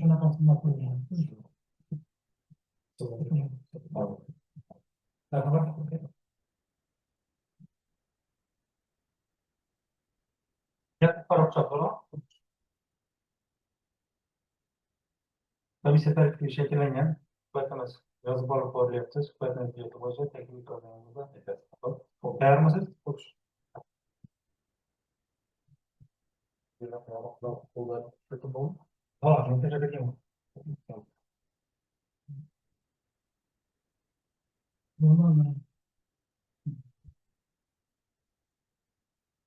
Shunaqasini qo'ygan. Rahmat. Komissiya tarkibi shakllangan. Suhbatimiz yozib olib borilyapti. Suhbatni bo'yicha taklif aytasiz. Xo'p, tayyormisiz? Xo'sh. Ha,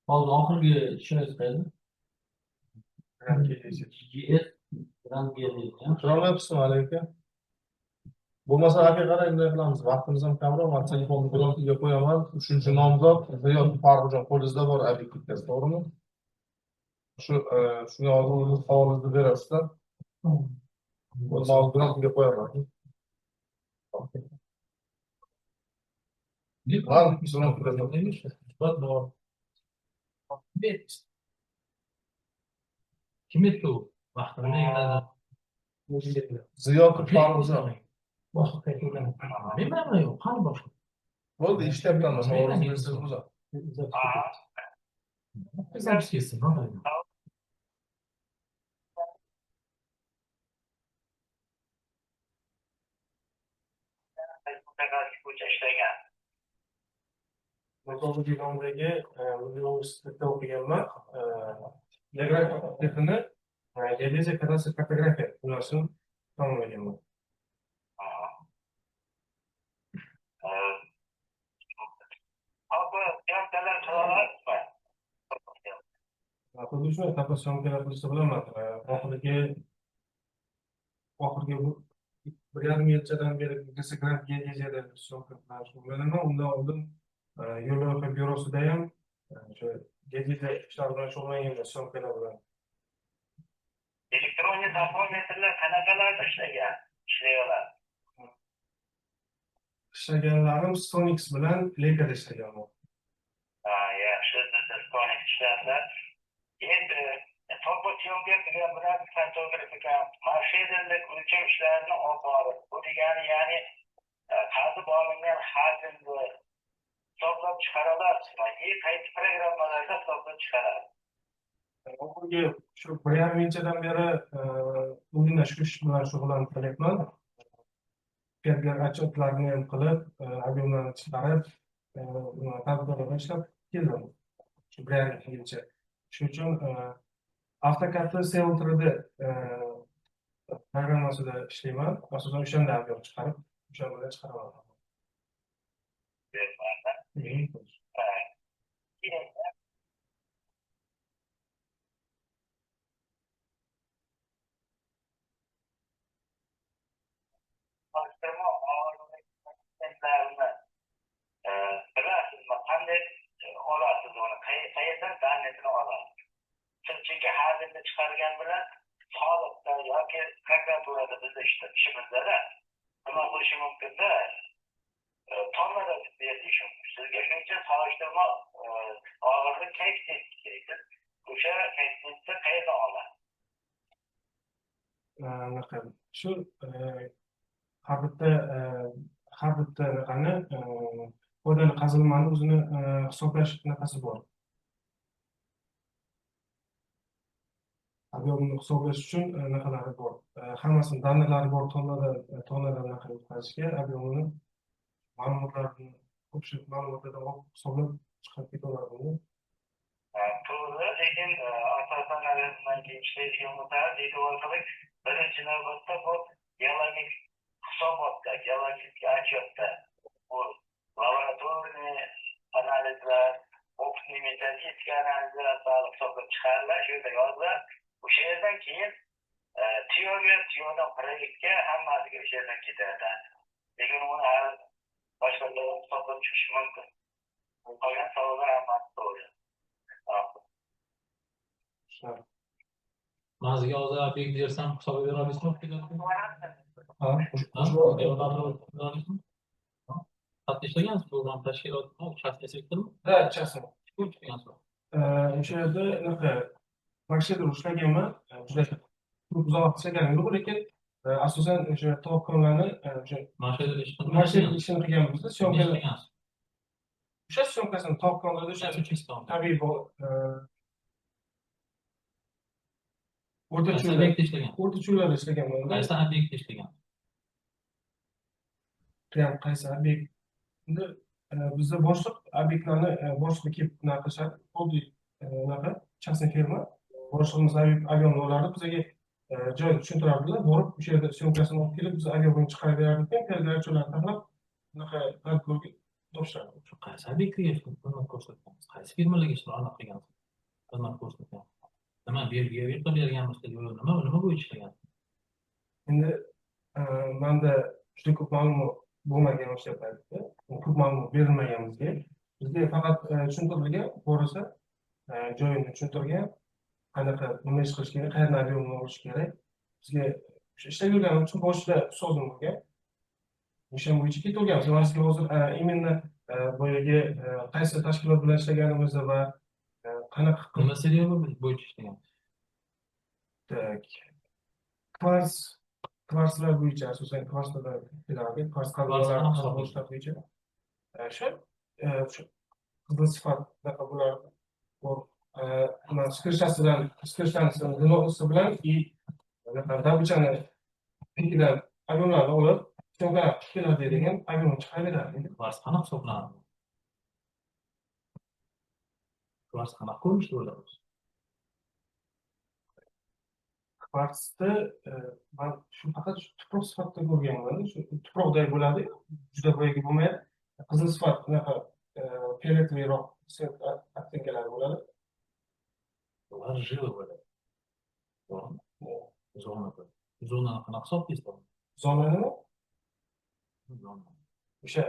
Hozir oxirgi ishingiz qayerda? GS Grand Geodesia. Turolmayapsizmi, Ali aka? Bo'lmasa, aka, qarang, bunday qilamiz. Vaqtimiz ham kamroq. Man telefonni громкий ga qo'yaman. Uchinchi nomzod Ziyod Farruxjon, qo'lingizda bor obyektivkasi, to'g'rimi? Shu shunga hozir o'zingiz savolingizni berasizlar. Hozir громкий ga qo'yaman. Man Suhbat bor. Kim aytdi u? Vaqtini belgiladi. Ziyodov Farruxjon. Bilmayman, yo'q, qani boshqa? Bo'ldi, ishlayapman. Savolingizni bersangiz bo'ladi. Запись ketsin. Mutaxassis bo'yicha ishlagan. Mirzo Ulug'bek nomidagi universitetda o'qiganman. Geografiya fakultetini geodeziya, kadastr, kartografiya yo'nalishini tamomlaganman. Hozir съёмка lar qila olasizmi? Xuddi shu topo съёмка lar qilishni bilaman. Oxirgi bu 1,5 yilchadan beri GS geodeziyada съёмка bilan shug'ullanaman. Undan oldin yo'l loyiha byurosida ham o'sha geodeziya ishlari bilan shug'ullanganman, съёмка lar bilan. Elektron taxometrlar qanaqalarda ishlagan? Ishlay oladi. Ishlaganlarim Stonix bilan Leikada ishlaganman. Ha, yaxshi, siz Stonix ishladlar. Endi topo съёмка qilgan bilan kartografika marshrutluk o'lchov ishlarini olib borib, bu degani, ya'ni qazib olingan hajmni hisoblab chiqara olasizmi? И qaysi programmalarda hisoblab chiqarasiz? Oxirgi shu 1,5 yilchadan beri именно shu ish bilan shug'ullanib kelyapman. Firga отчет larni ham qilib, объем larni chiqarib, tadbirlarda ishlab keldim. Shu 1,5 yilcha. Shuning uchun AutoCAD Civil 3D programmasida ishlayman. Asosan o'shanda объем chiqarib, o'sha bilan chiqaraman. Keyin solishtirma og'irliklarni bilasizmi? Qanday olasiz uni? Qayerdan данный sini olasiz? Siz chunki hajmni chiqargan bilan soliqda yoki prokuraturada bizni ishimizda nima qilishi mumkinda, tonnada berishi mumkin. Sizga shuning uchun solishtirma og'irlik koeffitsient kerak. Siz o'sha koeffitsiyentni qayerdan olasiz? Anaqa shu har bitta anaqani, foydali qazilmani o'zini hisoblash anaqasi bor. Объем ni hisoblash uchun anaqalari bor. Hammasini данный lari bor, tonnada tonnadan anaqa o'tkazishga объем ini ma'lumotlarni, общий ma'lumotlardan olib hisoblab chiqarib ketaveradi uni. To'g'ri, lekin asosan undan keyin ishlaydigan bo'lsangiz, e'tibor qiling, birinchi navbatda bu geologik hisobotda, geologik отчет da bu лабораторный analizlar, опытный методический analizlar orqali hisoblab chiqariladi, shu yerda yoziladi. O'sha yerdan keyin ТИОga, ТИОdan proyektga, hammasiga o'sha yerdan ketadi. Lekin uni hali boshqalar hisoblab chiqishi mumkin. Qolgan savollar hammasi to'g'ri. Shunaqa. Man sizga hozir obyekt bersam, hisoblab bera olasizmi? Ha, Ha? Olasizmi? Qayerda ishlagansiz? Bu ham tashkilotmi, частный sektormi? Да, частный. Kim ishlagansiz? O'sha yerda anaqa marshrutlab ishlaganman. Juda Ko'p uzoq vaqt ishlaganim yo'q, lekin asosan o'sha tog' konlarni o'sha Mana shu yerda ish qilib mana shu ishini qilganmiz. Съёмка lar ishlagansiz. O'sha съёмка sini tog' konlarda o'sha Qaysi uchastka? Tabiiy o'rta Qaysi cho'lda obyektda ishlagan? O'rta cho'llarda ishlaganman. Qaysi obyektda ishlagan? Prям qaysi obyekt? Endi bizda boshliq obyektlarni boshlig'i kelib nima qilishadi, oddiy unaqa частный firma. Boshlig'imiz объём ni olardi, bizga joyini tushuntirardilar, borib o'sha yerda съёмка sini olib kelib, biz объём ni chiqarib berardik, pergachlarni taxlab, unaqa надгорga topshirardik. Shu qaysi obyektga xizmat ko'rsatgansiz? Qaysi firmalarga anaqa qilgansiz? Xizmat ko'rsatgan. Nima belgiga qilib berganmisizlar yo nima bo'yicha ishlagansiz? Endi manda juda ko'p ma'lumot bo'lmagan o'sha paytda, ko'p ma'lumot berilmagan bizga. Bizga faqat tushuntirilgan, borasa joyini tushuntirgan, qanaqa nima ish qilish kerak, qayerdan объём ni olish kerak. Bizga o'sha ishlab yurganim uchun boshida ustozim bo'lgan. O'sha bo'yicha ketaverganmiz. Man sizga hozir именно boyagi qaysi tashkilot bilan ishlaganimizni va qanaqa qilib Nima сырьё bo'yicha ishlagan? Так. Kvarslar bo'yicha, asosan kvarslardan kelardik. Kvars Kvars qazilmalar, qanaqa qazib hisoblanadi? olishlar bo'yicha. Shu qizil sifat unaqa bo'lardi. Bu nima вскрыша sidan, вскрыша ni дно si bilan и anaqa добыча ni pikidan объём larni olib, съёмка lar qilib keladi degan объём chiqarib berardik. Kvars qanaqa hisoblanadi? Kvars qanaqa ko'rinishda bo'ladi? Kvarsni man shu faqat shu tuproq sifatida ko'rganman. Shu tuproqday bo'ladi, juda boyagi bo'lmaydi. Qizil sifat unaqa фиолетовый roq оттенка lari bo'ladi. Ular жила bo'ladi. To'g'rimi? Zona bo'ladi. Zonani qanaqa hisoblaysiz? Zonanimi? Zona. O'sha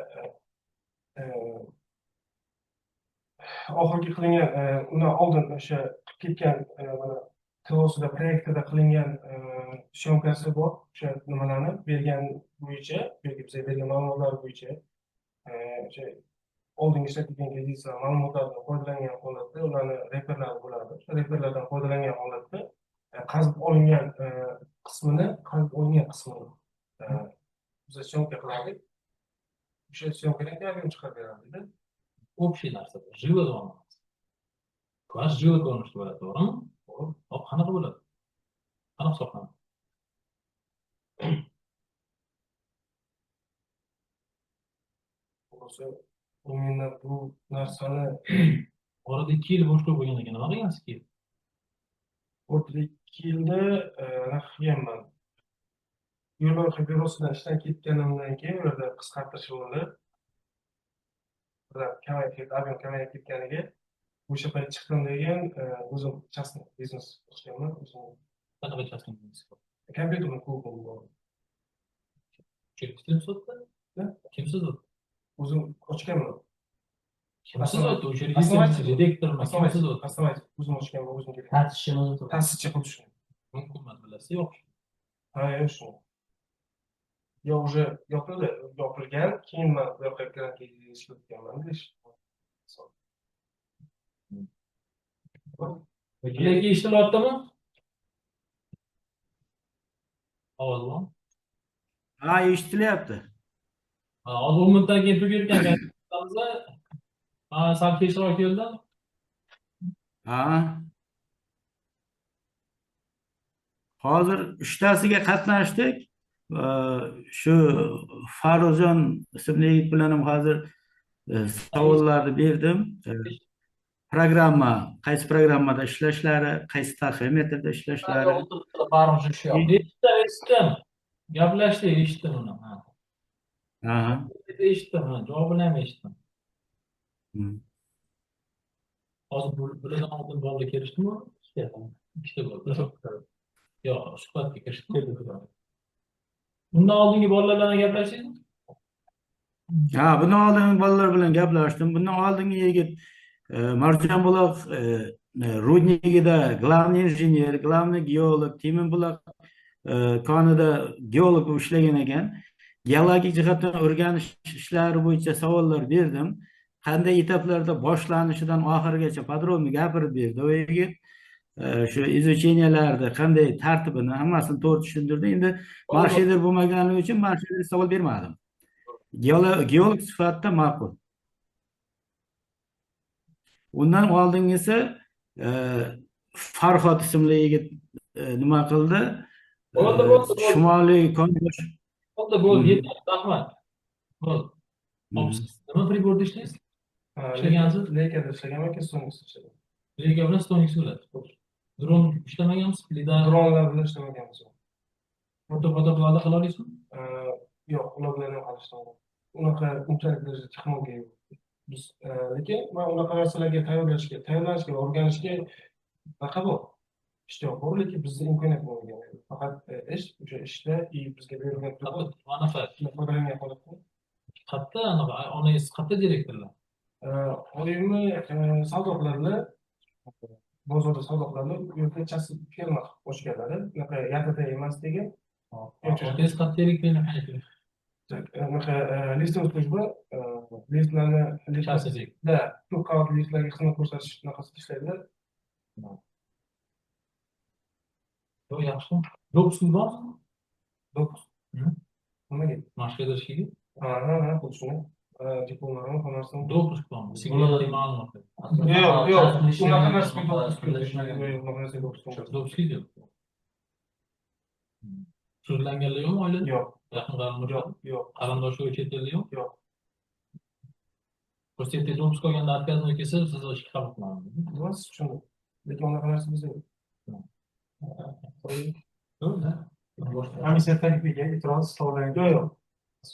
oxirgi qilingan, undan oldin o'sha qilib ketgan mana TOSida proyektida qilingan съёмка si bor. O'sha nimalarni bergan bo'yicha, bizga bergan ma'lumotlar bo'yicha o'sha oldingi ishlab ketgan geodeziylar ma'lumotlardan foydalangan holatda ularni reperlari bo'ladi. O'sha reperlardan foydalangan holatda qazib olingan qismini, qazib olingan qismini biz съёмка qilardik. O'sha съёмка dan keyin объем chiqarib berardik. Общий narsa bu. Жила zona. Kvars жила ko'rinishda bo'ladi, to'g'rimi? Hop, qanaqa bo'ladi? Qanaqa hisoblanadi? To'g'risi, именно bu narsani Orada 2 yil bo'shliq bo'lgan ekan, nima qilgansiz 2 yil? O'rtada 2 yilda anaqa qilganman. Yo'l loyiha byurosidan ishdan ketganimdan keyin u yerda qisqartirish bo'ldi. Birdan kamayib ketdi, объем kamayib ketganiga o'sha payt chiqdim degan, o'zim частный biznes ochganman, o'zim. Qanaqa частный biznes? Kompyuterni klubim bor. Kim sotdi? Kim sotdi? O'zim ochganman. Kim sotdi? O'sha yerga Основатель. direktormi? Kim sotdi? Основатель, o'zim ochganman, o'zim kerak. Ta'sischi o'zi. Ta'sischi qilib tushgan. Mumkin emas, bilasiz, yo'q. Ha, yo'q, shuni. Yo, уже yopildi, yopilgan, keyin man bu yoqqa grantga ishga o'tganman. Lekin eshitilyaptimi? Ovoz bormi? Ha, eshitilyapti. Ha, hozir 10 minutdan keyin tugayotgan gapimiz. Ha, sal kechroq keldim. Ha. Hozir uchtasiga qatnashdik. Shu Faruzjon ismli yigit bilan ham hozir savollarni berdim. Programma, qaysi programmada ishlashlari, qaysi taxometrda ishlashlari. Eshitdim, eshitdim. Gaplashdik, eshitdim uni. Ha. Aha. Eshitdim, ha, javobini ham eshitdim. Hozir bulardan oldin bolalar kelishdimi? Ikkita bo'ldi. Yo'q, suhbatga kirishdimi? Bundan oldingi bolalar bilan gaplashdingizmi? Ha, bundan oldingi bolalar bilan gaplashdim. Bundan oldingi yigit Marjonbuloq рудник ida главный инженер, главный geolog, Temirbuloq konida geolog bo'lib ishlagan ekan. Geologik jihatdan o'rganish ishlari bo'yicha savollar berdim. Qanday etaplarda boshlanishidan oxirigacha подробно gapirib berdi u yigit. Shu изучения larni qanday tartibini, hammasini to'g'ri tushuntirdi. Endi маркшейдер bo'lmaganligi uchun маркшейдер savol bermadim. Geolog sifatida ma'qul. Undan oldingisi Farhod ismli yigit nima qildi? Bo'ldi, bo'ldi, bo'ldi. Shimoliy Kongosh. Bo'ldi, bo'ldi, yetadi, rahmat. Bo'ldi. Hop, siz nima прибор da ishlaysiz? Ishlagansiz? Leykada ishlaganman, Stonex ishlagan. Leyka bilan Stonex bilan. Dron ishlamaganmisiz? Lidar, Dronlar bilan ishlamaganmiz. Ortofotolarni qila olasizmi? Yo'q, ular bilan ham hali ishlamadim. Unaqa unchalik darajada texnologiya yo'q. Biz lekin man unaqa narsalarga tayyorlanishga va o'rganishga unaqa bor. Ishtiyoq bor, lekin bizda imkoniyat bo'lmagan. Faqat ish, o'sha ishda и bizga berilgan pribor Anaqa foydalangan holatda. Qayerda anaqa onangiz qayerda direktorlar? Oyimni savdo qiladilar. Bozorda savdo qiladilar. U yerda частный firma ochganlar. Unaqa YTT emas degan. Otangiz qayerda elektr mexanik? Unaqa лифтовый служба, liftlarni Частный. Да, ko'p qavatli liftlarga xizmat ko'rsatish bunaqasida ishlaydilar. Yo'q, yaxshi. Допуск bormi? Допуск. Hı. Nimaga? Mashqada ishlaydi. Ha, xuddi shuni. Diplomlarim, hamma narsam. Допуск bormi? Signalli ma'lumot. Yo'q, unaqa narsaga допуск yo'q. Yo'q, unaqa narsaga допуск yo'q. Допуск yo'q. Sudlanganlar yo'qmi oilada? Yo'q, Yaqin qarindosh yo'q, yo'q. Qarindoshi yo'q, chet elda yo'q? Yo'q. Просто ertaga допуск olganda отказной kelsa, siz ishga qabul qilinadi. Nima siz tushundim. Lekin unaqa narsa bizda yo'q. To'g'ri. Komissiya taklifiga e'tiroz savollar Yo'q, yo'q.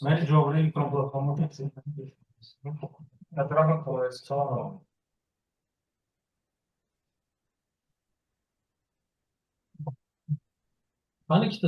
Mayli, javobni elektron platformada. Rahmat, Salom alaykum. Mana ikkita.